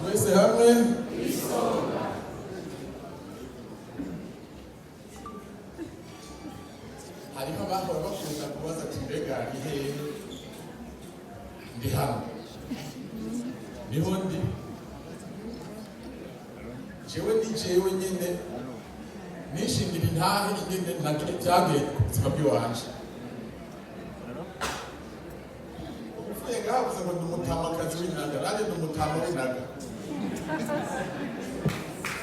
Twese hamwe. Hariho abahora bakunda kubaza ati: "Mbega ni hehe?" Ndi hano, niho ndi. Jewe ni jewe nyene nishingira intahe ingene byagenze ku buzima bw'iwanje. Uvuye ngaho uvuze ngo ndi umutamakazi w'inaga, nanjye ndi umutama w'inaga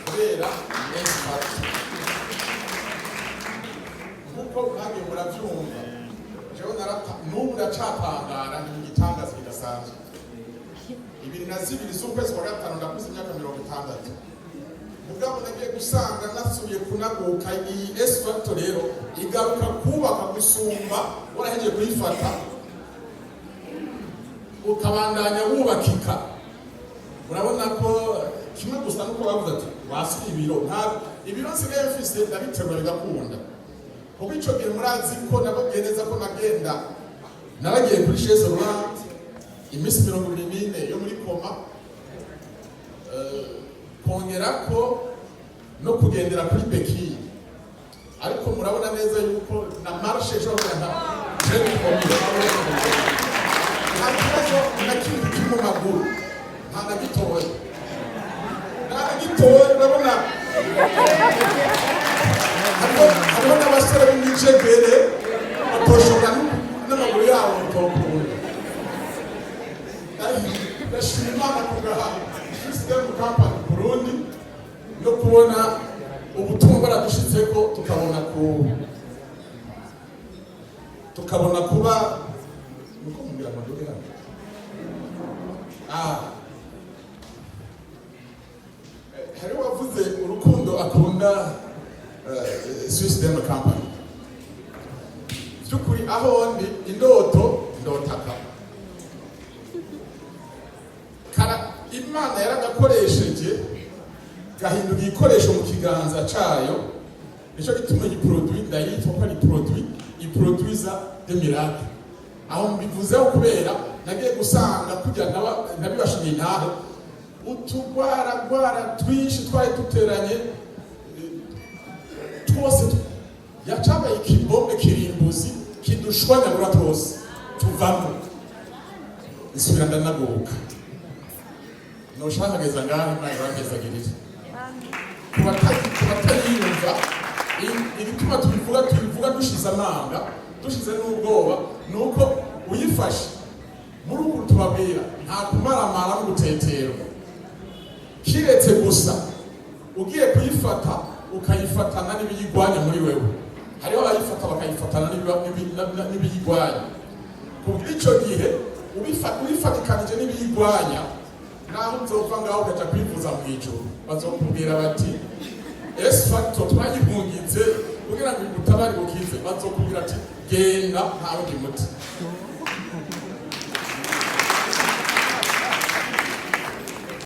kubera S Factor. Nkuko mwagiye murabyumva, jewe narata n'ubu ndacatangara, ni mu gitangaza kidasanzwe. 22 z'ukwezi kwa gatanu ndakuze imyaka 60, mugabo nagiye gusanga nasubiye kunaguka. Iyi S Factor rero igaruka kubaka gusumba warahejeje kuyifata, ukabandanya wubakika. Urabona ko kimwe gusa nuko bavuze ati wasuye ibiro, nta ibiro nsigaye mfise, ndabiterura bigakunda. Kuko ico gihe murazi ko nababwiye neza ko nagenda naragiye kuri chaise roulante iminsi 24 yo muri coma, kongera ko no kugendera kuri béquille. Ariko murabona neza yuko na marche ishobora kugenda je bikomeye, nta kibazo na kimwe kiri mu maguru, nta na gitoya, nta na gitoya. Urabona hariho n'abasore b'imijegere batoshobora n'amaguru yabo bitokunda. Ndashima Imana kugaha Swiss Derm Company Burundi no kubona ubutumwa baradushitseko, tukabona kuba nuko mumbwira ngo nduge hano. Ah, hariho wavuze urukundo akunda Swiss Derm Company. By'ukuri aho ndi indoto ndotaka kara Imana yaragakoresheje gahinduka igikoresho mu kiganza cayo. Nico gituma iyi produit ndayitwa ko ari produit iproduiza des miracles. Aho mbivuzeho kubera nagiye gusanga kugira nabibashimiye intahe utugwaragwara twinshi twari duteranye, twose yacabaye ikibombe kirimbuzi kidushwanyagura twose, tuvamo nsubira ndanaguka. Noshaka kugeza ngaho. Imana ibambezagirire. Ku batayiyumva, igituma tubivuga dushize amanga, dushize n'ubwoba, ni uko uyifashe muri uku tubabwira nta kumaramara no guteterwa, kiretse gusa ugiye kuyifata ukayifatana n'ibiyigwanya muri wewe. Hariho abayifata bakayifatana n'ibiyigwanya. Kubw'icyo gihe ubifatikanije n'ibiyigwanya, naho uzova ngaho ukaja kwivuza mu ijuru, bazokubwira bati: "S Factor twayihungitse kugira ngo igutabare ukize." Bazokubwira ati: "Genda, nta wundi muti."